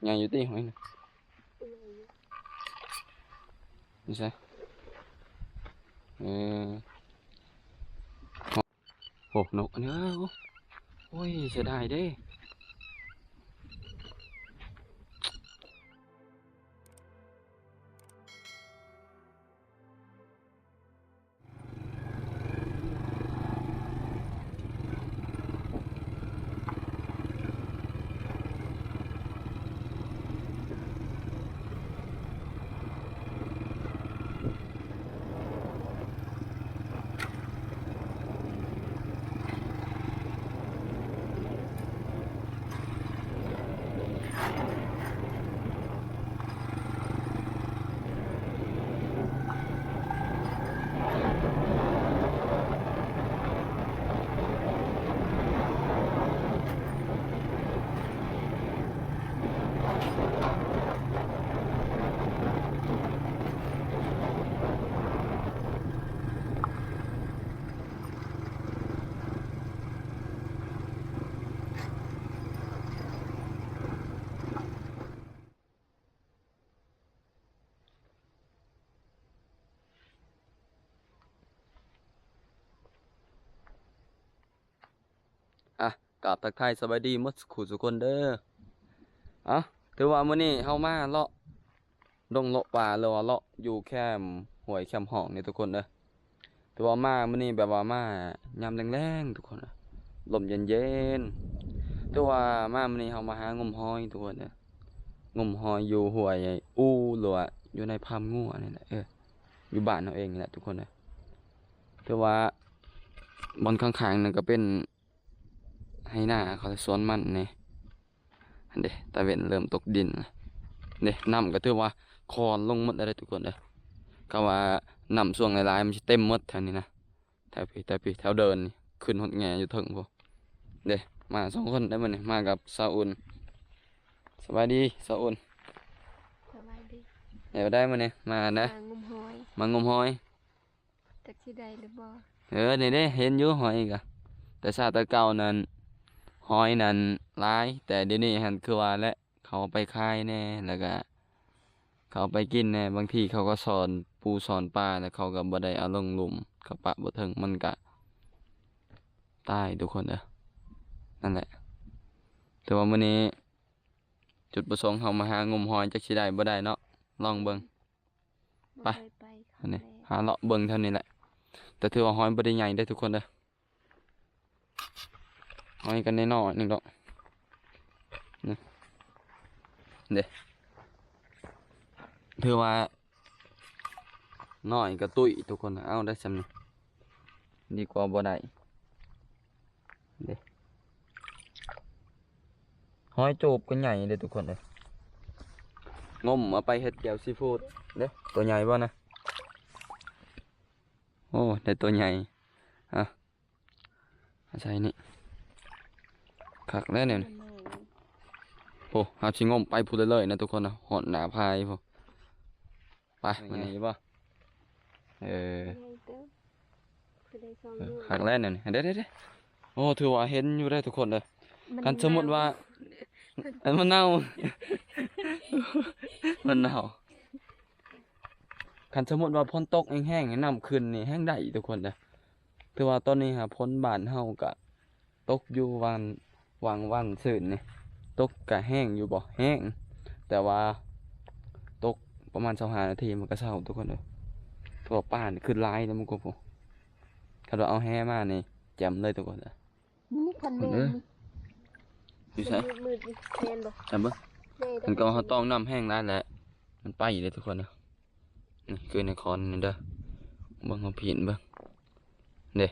ໃຫຍ່ຢູ່ຕິຫອຍນະ? ໃຫຍ່ຢູ່. ຢູ່ໃສ? ເອີ ໂອ້ ນົກອັນນີ້ ໂອ້ຍ ເສຍດາຍເດ້. ອ່ະ ກາບທັກທາຍສະບາຍດີໝົດສູ່ຄົນເດີ. ອ່ະ ຖືວ່າມື້ນີ້ເຮົາມາເລາະດົງເລາະປ່າ ຫຼືວ່າເລາະຢູ່ແຄມຫ້ວຍແຄມຮ່ອງນີ້ທຸກຄົນເດີ. ຖືວ່າມາມື້ນີ້ແບບວ່າມາຍາມແລງໆ ທຸກຄົນເດີ ລົມເຢັນໆ. ຖືວ່າມາມື້ນີ້ເຮົາມາຫາງົມຫອຍທຸກຄົນເດີ ງົມຫອຍຢູ່ຫ້ວຍອູ ຫຼືວ່າຢູ່ໃນຟາມງົວນີ້ແຫຼະ ເອີ ຢູ່ບ້ານເຮົາເອງນີ້ແຫຼະທຸກຄົນເດີ. ຖືວ່າບ່ອນຂ້າງໆ ນັ້ນກໍເປັນໄຮ່ນາເຂົາ ສວນມັນນີ້. ຫັ້ນເດ້ ຕາເວັນເລີ່ມຕົກດິນແລ້ວເດ້. ນ້ຳກໍຖືວ່າຄອນລົງໝົດແລ້ວເດ້ທຸກຄົນເດີ. ຄຳວ່ານ້ຳຊ່ວງຫຼາຍໆ ມັນຊິເຕັມໝົດແຖວນີ້ນະ ແຖວພີ້ ແຖວພີ້ ແຖວເດີ່ນນີ້ ຂຶ້ນຮອດແງ່ຢູ່ເທິງພຸ້ນເດ້. ມາສອງຄົນໄດ້ມື້ນີ້ ມາກັບສາວອຸ່ນ. ສະບາຍດີສາວອຸ່ນ. ສະບາຍດີ. ແນວໃດມື້ນີ້ ມານະ? ມາງົມຫອຍ ມາງົມຫອຍ. ຈັກຊິໄດ້ຫຼືບໍ່? ເອີ ນີ້ເດ້ ເຫັນຢູ່ຫອຍກະ ແຕ່ຊາດແຕ່ເກົ່ານັ້ນ ຫອຍນັ້ນຫຼາຍ ແຕ່ດຽວນີ້ຫັ້ນຄືວ່າແຫຼະ ເຂົາເອົາໄປຂາຍແດ່ ແລ້ວກະເຂົາເອົາໄປກິນແດ່. ບາງທີເຂົາກໍສອນປູສອນປາ ແລ້ວເຂົາກໍບໍ່ໄດ້ເອົາລົງລຸ່ມ ເຂົາປະບໍ່ເຖິງ ມັນກະຕາຍທຸກຄົນເດີ. ນັ້ນແຫຼະ ແຕ່ວ່າມື້ນີ້ຈຸດປະສົງເຮົາມາຫາງົມຫອຍ ຈັກຊິໄດ້ບໍ່ໄດ້ເນາະ ລອງເບິ່ງ. ໄປ ບໍ່ເຄີຍໄປ ອັນນີ້ ຫາເລາະເບິ່ງເທົ່ານີ້ແຫຼະ. ແຕ່ຖືວ່າຫອຍບໍ່ໄດ້ໃຫຍ່ເດ້ທຸກຄົນເດີ ຫອຍກໍນ້ອຍໆ ໜຶ່ງດອກ ນີ້ເດ້. ຖືວ່ານ້ອຍກໍຕຸ້ຍທຸກຄົນ ເອົາໄດ້ສ່ຳນີ້ ດີກວ່າບໍ່ໄດ້. ເດ້ ຫອຍໂຈບກໍໃຫຍ່ເດ້ທຸກຄົນເອີຍ ງົມເອົາໄປເຮັດແຈ່ວຊີຟູດເດ້. ຕົວໃຫຍ່ບໍ່ນະ? ໂອ້ ໄດ້ຕົວໃຫຍ່. ອ່ະ ອາໄສນີ້ ຄັກແລ້ວແນວນີ້. ໂອ້ ເຮົາຊິງົມໄປພຸ້ນເລີຍໆ ນະທຸກຄົນນະ ຮອດໜ້າຜາພຸ້ນ. ໄປ ມັນໃຫຍ່ບໍ່? ເອີ ໃຫຍ່ເຕີບ ຄືໄດ້ສອງ ເອີ ມື້ ຄັກແລ້ວແນວນີ້. ເດ້ໆໆ ໂອ້ ຖືວ່າເຫັນຢູ່ເດ້ທຸກຄົນເດີ. ມັນ ຄັນສົມມຸດວ່າ ເນາະ ເອີ ມັນເນົ່າ ມັນເນົ່າ. ຄັນສົມມຸດວ່າຝົນຕົກແຮງໆ ໃຫ້ນ້ຳຂຶ້ນນີ້ແຮງໄດ້ທຸກຄົນເດີ. ຖືວ່າຕອນນີ້ຫາຝົນບ້ານເຮົາກະຕົກຢູ່ຫວ່າງ ຫວ່າງວັນຊືນນີ້ ຕົກກະແຮງຢູ່ບໍ່? ແຮງ ແຕ່ວ່າຕົກປະມານຊາວຫ້ານາທີມັນກະເຊົາທຸກຄົນເອີຍ. ເພາະວ່າປານີ້ຂຶ້ນຫຼາຍແລ້ວ ມັນກໍ ໂອ້ ຄັນວ່າເອົາແຫມານີ້ແຈ່ມເລີຍທຸກຄົນເອີຍ. ນີ້ຄັນແມ່ນ ເອີ ນີ້ ຢູ່ໃສ? ມືດໆ ນີ້ແມ່ນບໍ່? ໃສ່ເບິ່ງ ເດ້ ມັນກໍເຮົາຕ້ອງນ້ຳແຮງຫຼາຍແຫຼະ ມັນໄປເດ້ທຸກຄົນເອີຍ. ນີ້ຄືໃນຄອນນີ້ເດີ ເບິ່ງ ເຮົາພີ້ນເບິ່ງເດ້.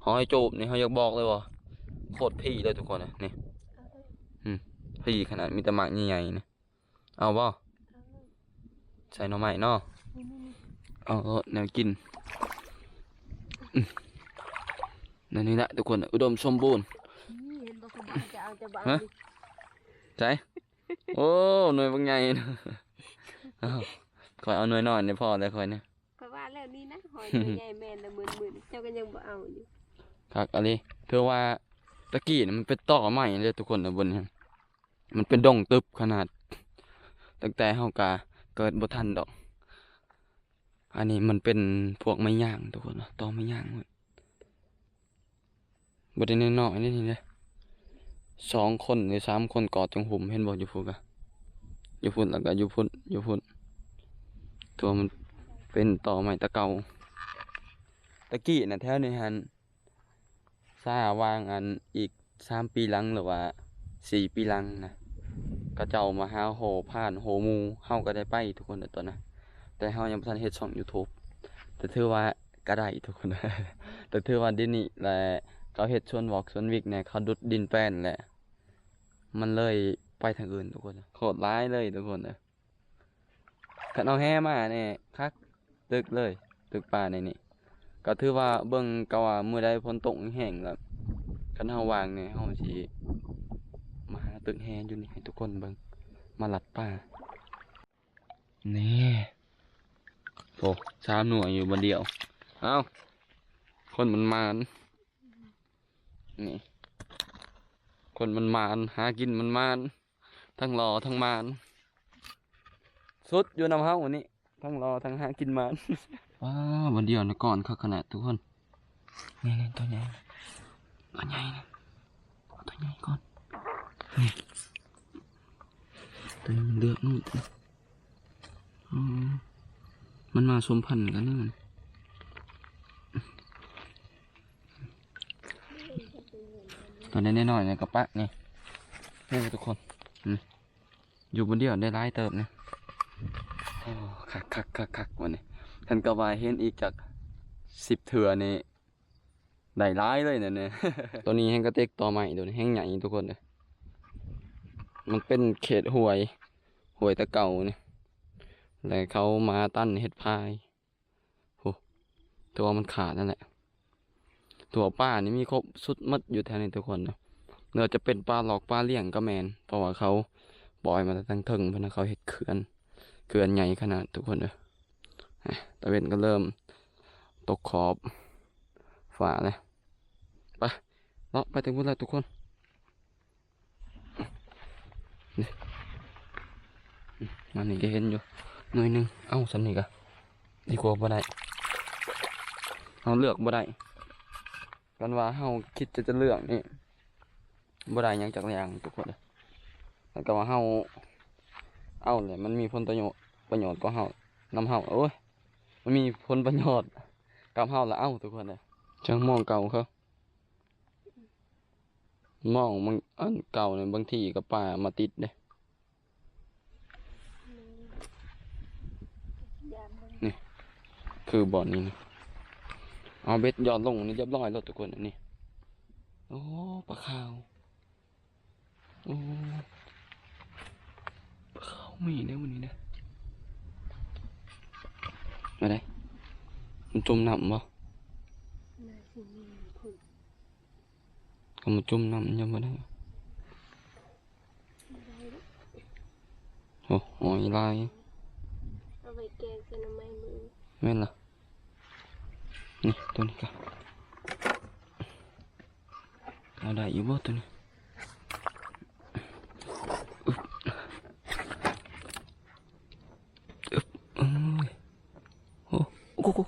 ຫອຍໂຈບນີ້ເຮົາຢາກບອກເລີຍວ່າໂຄດພີ້ເລີຍທຸກຄົນເອີຍ ນີ້ ອືມ ພີ້ຂະໜາດ ມີແຕ່ໝາກໃຫຍ່ໆ ນີ້. ເອົາບໍ່? ເອົາ ໃສ່ໜໍ່ໄມ້ເນາະ ນີ້ໆໆ ເອົາໂລດແນວກິນ. ອືມ ແນວນີ້ແຫຼະທຸກຄົນ ອຸດົມສົມບູນ. ນີ້ເຫັນບໍ່? ເຂົາບອກຈະເອົາ ຈະບໍ່ເອົາ ຮະ? ໃສ? ໂອ້ ໜ່ວຍບັກໃຫຍ່. ເອົາ ຂ້ອຍເອົາໜ່ວຍນ້ອຍນີ້ພໍແລ້ວຂ້ອຍນີ້. ຂ້ອຍວ່າແລ້ວນີ້ນະ ຫອຍໜ່ວຍໃຫຍ່ແມ່ນລະໝື່ນໆ ເຈົ້າກໍຍັງບໍ່ເອົາຢູ່. ຄັກອີ່ຫຼີ ຖືວ່າຕະກີ້ນີ້ມັນເປັນຕໍໄມ້ເດ້ທຸກຄົນເອີຍ ບ່ອນນີ້ ມັນເປັນດົງຕຶບຂະໜາດ. ຕັ້ງແຕ່ເຮົາກະເກີດບໍ່ທັນດອກ. ອັນນີ້ມັນເປັນພວກໄມ້ຍາງທຸກຄົນເນາະ ຕໍໄມ້ຍາງ ບໍ່ໄດ້ນ້ອຍໆເດ້ນີ້ເດ້ ສອງຄົນຫຼືສາມຄົນກອດຈົງຫຸ້ມ ເຫັນບໍ່? ຢູ່ພຸ້ນກະ ຢູ່ພຸ້ນ ແລ້ວກະຢູ່ພຸ້ນ ຢູ່ພຸ້ນ ຕົວະມັນເປັນຕໍໄມ້ແຕ່ເກົ່າ. ຕະກີ້ນະ ແຖວນີ້ຫັ້ນ ຖ້າຫວ່າງອັນອີກສາມປີຫຼັງ ຫຼືວ່າສີ່ປີຫຼັງນະ ເຂົາເຈົ້າມາຫາໂຫພານໂຫໝູ ເຮົາກໍໄດ້ໄປທຸກຄົນ ຕອນນັ້ນ ແຕ່ເຮົາຍັງບໍ່ທັນເຮັດຊ່ອງຢູທູບ ແຕ່ຖືວ່າກໍໄດ້ທຸກຄົນ ແຕ່ຖືວ່າດຽວນີ້ແຫຼະ ເຂົາເຮັດສວນວອກສວນວິກແດ່ ເຂົາດຸດດິນແປນແຫຼະ ມັນເລີຍໄປທາງອື່ນທຸກຄົນ ໂຄດຫຼາຍເລີຍທຸກຄົນເອີຍ. ຄັນເອົາແຫມານີ້ຄັກ ຕຶກເລີຍ ຕຶກປາໃນນີ້ ກໍຖືວ່າເບິ່ງ ກໍວ່າມື້ໃດຝົນຕົກແຮງໆ ແລ້ວ ຄັນເຮົາວ່າງນີ້ ເຮົາຊິມາຫາຕຶກແຫຢູ່ນີ້ໃຫ້ທຸກຄົນເບິ່ງ ມາລັດປານີ້. ໂອ້ ສາມໜ່ວຍຢູ່ບ່ອນດຽວ. ເອົ້າ ຄົນມັນໝານ ນີ້ ຄົນມັນໝານ ຫາກິນມັນໝານ ທັງຫຼໍ່ທັງໝານ ສຸດຢູ່ນຳເຮົານີ້ ທັງຫຼໍ່ທັງຫາກິນໝານ. ວ້າ ບ່ອນດຽວນະ ກ່ອນຄັກຂະໜາດທຸກຄົນ. ນີ້ໆ ຕົວໃຫຍ່ ຕົວໃຫຍ່ນະ ເອົາຕົວໃຫຍ່ກ່ອນ ນີ້ ຕົວນີ້ມັນເລືອກນູດ ອືມ ມັນມາສົມພັນກັນນີ້ມັນ ຕອນໃດນ້ອຍໆ ນີ້ກໍປະນີ້ ນີ້ທຸກຄົນ ນີ້ ຢູ່ຄົນດຽວໄດ້ຫຼາຍເຕີບນີ້. ໂອ້ ຄັກໆໆໆ ວັນນີ້ ຄັນກໍວ່າເຫັນອີກຈັກສິບເທື່ອນີ້ ໄດ້ຫຼາຍເລີຍນັ້ນແຫຼະ. ຕົວນີ້ແຮ່ງກະເຕັກຕໍໄມ້ ຕົວນີ້ແຮ່ງໃຫຍ່ທຸກຄົນເອີຍ ມັນເປັນເຂດຫ້ວຍ ຫ້ວຍແຕ່ເກົ່ານີ້ ແລ້ວເຂົາມາຕັນເຮັດພາຍ. ໂອ້ ແຕ່ວ່າມັນຂາດນັ້ນແຫຼະ ຕົວປານີ້ມີຄົບສຸດໝົດຢູ່ແຖວນີ້ທຸກຄົນເນາະ ບໍ່ວ່າຈະເປັນປາຫຼອກປາລ້ຽງກໍແມ່ນ ເພາະວ່າເຂົາປ່ອຍມາແຕ່ທາງເທິງພຸ້ນນະ ເຂົາເຮັດເຂື່ອນ ເຂື່ອນໃຫຍ່ຂະໜາດທຸກຄົນເອີຍ. ຕາເວັນກໍເລີ່ມຕົກຂອບຟ້າແລ້ວ ໄປ ເລາະໄປທາງພຸ້ນແລ້ວທຸກຄົນ. ນີ້ ອັນນີ້ກໍເຫັນຢູ່ໜ່ວຍໜຶ່ງ ເອົ້າ ສ່ຳນີ້ກໍດີກວ່າບໍ່ໄດ້ ເຮົາເລືອກບໍ່ໄດ້ ຄັນວ່າເຮົາຄິດຈະ ຈະເລືອກນີ້ ບໍ່ໄດ້ຫຍັງຈັກຢ່າງທຸກຄົນເອີຍ. ແລ້ວກໍວ່າເຮົາເອົາແຫຼະ ມັນມີຜົນປະໂຫຍດ ປະໂຫຍດກວ່າເຮົາ ນຳເຮົາ ໂອ້ຍ ມັນມີຜົນປະໂຫຍດກັບເຮົາລະເອົາທຸກຄົນເອີຍ. ຈັ່ງມອງເກົ່າເຂົາ ມອງມັນ ອັນເກົ່ານີ້ ບາງທີກໍປາມາຕິດເດ້. ນີ້ ຄືບ່ອນນີ້ນະ ເອົາເບັດຢອດລົງນີ້ ຮຽບຮ້ອຍໂລດທຸກຄົນ ອັນນີ້. ໂອ້ ປາຂາວ ໂອ້ ປາຂາວມີເດ້ມື້ນີ້ເດ້. ມາໄດ້ ມັນຈົມນ້ຳບໍ່? ໜ້າຊິມີພຸ້ນ ກໍມາຈຸ່ມນ້ຳຍັງບໍ່ໄດ້. ໂອ້ ຫອຍຫຼາຍ ເອົາໄວ້ແກງໃສ່ໜໍ່ໄມ້ມື້. ແມ່ນລະ ນີ້ ຕົວນີ້ກະ ເອົາໄດ້ຢູ່ບໍ່ຕົວນີ້? ອຶບ ອຶບ ໂອ້ຍ ໂອ້ ໂອ້ໂຫ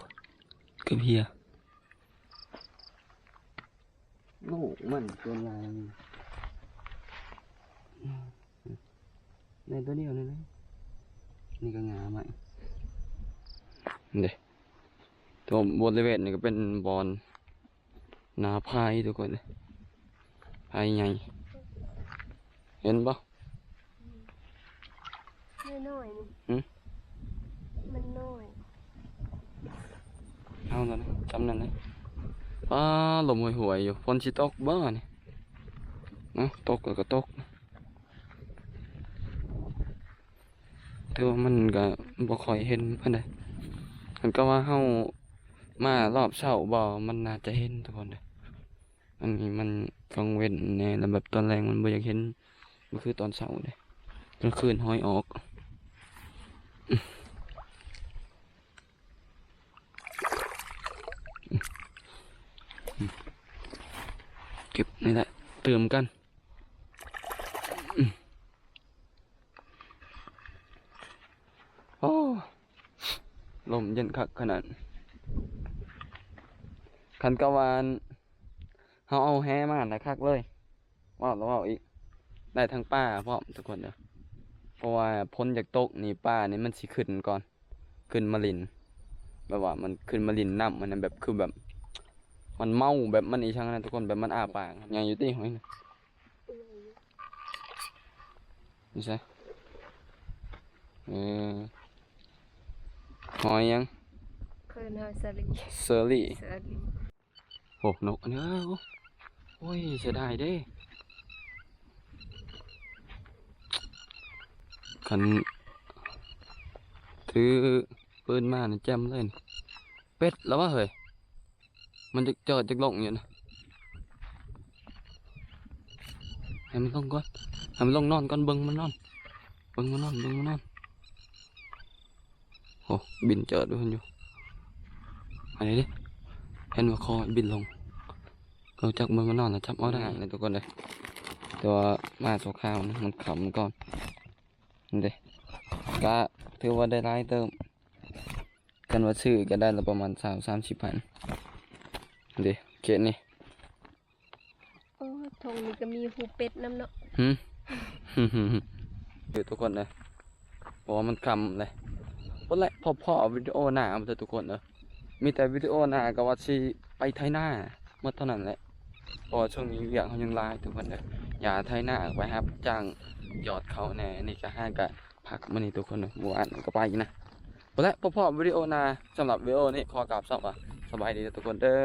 ເກືອບເຫຍ. ລູກມັນຕົວໃຫຍ່ ອືມ ໄດ້ຕົວດຽວນີ້ແຫຼະ. ນີ້ກໍງາໃໝ່ເດ້. ຕົວບໍລິເວນນີ້ກໍເປັນບ່ອນນາພາຍທຸກຄົນເດ້ ພາຍໃຫຍ່ ເຫັນບໍ່? ນ້ອຍໆ ນີ້ ຫຶ? ມັນນ້ອຍ ເອົາຕົວນີ້ ຈຳນັ້ນເລີຍ. ປ້າ ລົມຫວຍໆຢູ່ ຝົນຊິຕົກບໍ່ນີ້? ເນາະ ຕົກກໍຕົກ ແຕ່ວ່າມັນກໍບໍ່ຄ່ອຍເຫັນປານໃດ. ຄັນກໍວ່າເຮົາມາລອບເຊົ້າບໍ່ ມັນໜ້າຈະເຫັນທຸກຄົນເດີ. ອັນນີ້ມັນກາງເວັນແດ່ ແລ້ວແບບຕອນແລງມັນບໍ່ຢາກເຫັນ ບໍ່ຄືຕອນເຊົ້າເດ້ ກາງຄືນຫອຍອອກ. ເກັບນີ້ແຫຼະ ຕື່ມກັນ. ອືມ ອືມ ໂອ້ ລົມເຢັນຄັກຂະໜາດ. ຄັນກະວ່າ ເຮົາເອົາແຫມານະຄັກເລີຍ. ເວົ້າແລ້ວເວົ້າອີກ ໄດ້ທັງປາພ້ອມທຸກຄົນເດີ. ເພາະວ່າຝົນຢາກຕົກນີ້ ປານີ້ມັນຊິຂຶ້ນກ່ອນ ຂຶ້ນມາຫຼິ້ນ ແບບວ່າມັນຂຶ້ນມາຫຼິ້ນນ້ຳ ມັນນະ ແບບຄືແບບມັນເມົາ ແບບມັນອີ່ຫຍັງນະທຸກຄົນ ແບບມັນອ້າປາກ. ໃຫຍ່ຢູ່ຕິຫອຍນະ? ຢູ່ໃສ? ເອີ ຫອຍຫຍັງ? ເອີ້ນຫອຍເຊີຣີ. ເຊີຣີ. ເຊີຣີ. ໂອ້ ນົກອັນນີ້ ໂອ້ຍ ເສຍດາຍເດ້. ຄັນຖືປືນມານີ້ແຈ່ມເລີຍ. ເປັດລະວະເຮີ້ຍ ມັນຈັກຈອດຈັກລົງຢູ່ນະ. ໃຫ້ມັນລົງກ່ອນ ໃຫ້ມັນລົງນອນກ່ອນ ເບິ່ງມັນນອນ ເບິ່ງມັນນອນ ເບິ່ງມັນນອນ. ໂອ້ ບິນເຈີດຢູ່ຫັ້ນຢູ່ ອັນນີ້ເດ້ ເຫັນວ່າຄໍບິນລົງ. ເຂົາຈັກມັນມານອນແລ້ວ ຈັບເອົາໄດ້ ງ່າຍເລີຍທຸກຄົນເດີ. ແຕ່ວ່າມາຊົ່ວຄາວນະ ມັນຄ່ຳກ່ອນ. ນີ້ເດ້ ກະຖືວ່າໄດ້ຫຼາຍເຕີບ ຄັນວ່າຊື້ກະໄດ້ລະປະມານຊາວ ສາມສິບພັນເດ້ ເຂດນີ້. ໂອ້ ທົ່ງນີ້ກະມີຮູເປັດນຳເນາະ. ຫື ເດີທຸກຄົນເດີ ເພາະວ່າມັນຄ່ຳແລ້ວ. ພຸ້ນແຫຼະ ພໍ້ໆວິດີໂອໜ້າເດີທຸກຄົນເດີ. ມີແຕ່ວິດີໂອໜ້າກະວ່າຊິໄປໄຖນາໝົດເທົ່ານັ້ນແຫຼະ ເພາະວ່າຊ່ວງນີ້ວຽກເຮົາຍັງຫຼາຍທຸກຄົນເດີ. ຢ່າໄຖນາ ໄປຮັບຈ້າງຢອດເຂົ້າແດ່. ນີ້ກະຫາກະພັກມື້ນີ້ທຸກຄົນເດີ ມື້ວານນີ້ກະໄປນະ. ພຸ້ນແຫຼະ ພໍ້ໆວິດີໂອໜ້າ. ສຳລັບວິດີໂອນີ້ຂໍກ່າວຄຳວ່າສະບາຍດີທຸກຄົນເດີ.